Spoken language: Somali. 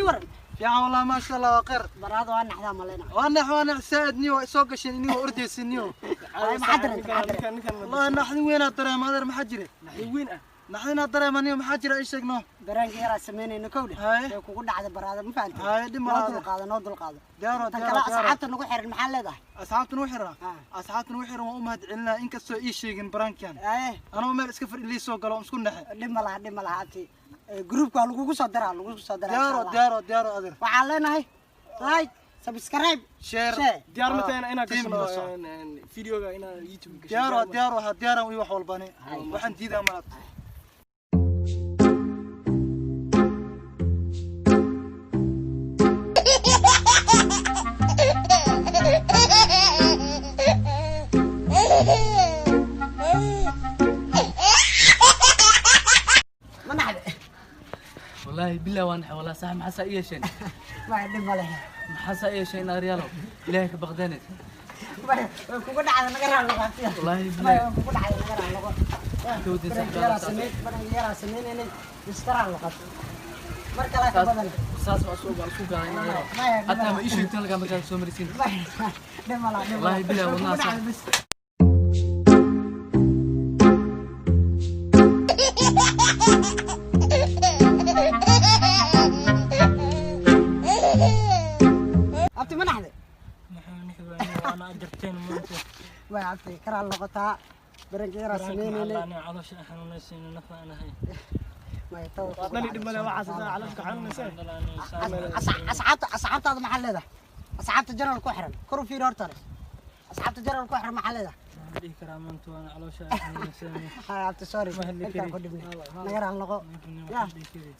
Ii waran. Fiican wallah, maasha Allah, waa khayr. Baraada waa naxdaa maleyna. Waa nax, waa nax saa'id niyo, waa soo gasheen inigoo ordaysin niyo. Ay, maxaa dareentay, maxaa dareentay? Wallahi naxdin weynaa dareema adeer, maxaa jira? Naxdin weyn ah. Naxdinaa dareema niyo, maxaa jira? Ii sheeg noo. Dareenka yaraa samaynayna kowdhe. Haye. Ee kugu dhacda baraada, ma fahantay? Haye, dhib ma noo laha. Dulqaado, noo dulqaado. Diyaaro. Tan diyaaro kale, diyaaro. Asxaabta nagu xiran maxaa leedahay? Asxaabta nagu xiran? Ah. Asxaabta nagu xiran waan u mahad celinaa, inkastoo ii sheegin barankan. Haye. Anoo meel iska fadhi lii soo galo oon isku naxe. Dhib ma laha, dhib ma laha abti. Groupka waa lagugu soo daraa, lagugu soo daraa insha Diyaaro. Allah. Diyaaro, diyaaro adeer. Waxaan leenahay like, subscribe, share. Share. Diyaar ma tahay inaad Team gashano la soco. Videoga inaad YouTube gasho? Diyaaro, diyaaro, waxaa diyaaran iyo wax walbani waxaan diidaa malaad. Ma naxde? Wallaahi billah waan naxay, wallahi sax. Maxaa saa i yeesheen? Way, dhib ma leh. Maxaa saa i yeesheen aryalo? Ilaahay ka baqdeened. Way kugu dhacda, naga raali noqo abtiya. Wallaahi way billah. Way kugu dhacda, naga raali noqo. Kawdin Baranka sax yaraa baa sameyn, baranka yaraa sameynaynay, iska raali noqo mar kale ka badan. Saas waa soo isku gaaday in aryalo. Maya, dhib ma hataa ma laha. ii sheegteen halkaa markaad soo marisiin? Maya, dhib ma laha, dhib ma laha. Wallaahi billah, Way kugu wadnaha sax. dhacda bas. Abti, ma naxde? Maxaa nixi waana ajarteen maanta. Way abti, ka raali noqotaa, baranka yaraa sameynaynay. Caloosha xanuunaysiin nafa anahay. Way, taw kugu Dhani dhacda. dhib male, waxaas caloosha xanuunaysa. Asxaabta, asxaabtaada maxaa leedahay? Asxaabta janal ku xiran, kor u fiiri horta hore. Asxaabta janal ku xiran maxaa leedahay? Dhihi karaa maanta waana caloosha xanuunaysa. Hay abti, sorry. Ma hadli intaan kari. ku dhibnay, naga raali noqo. Ya. Dhihi kari.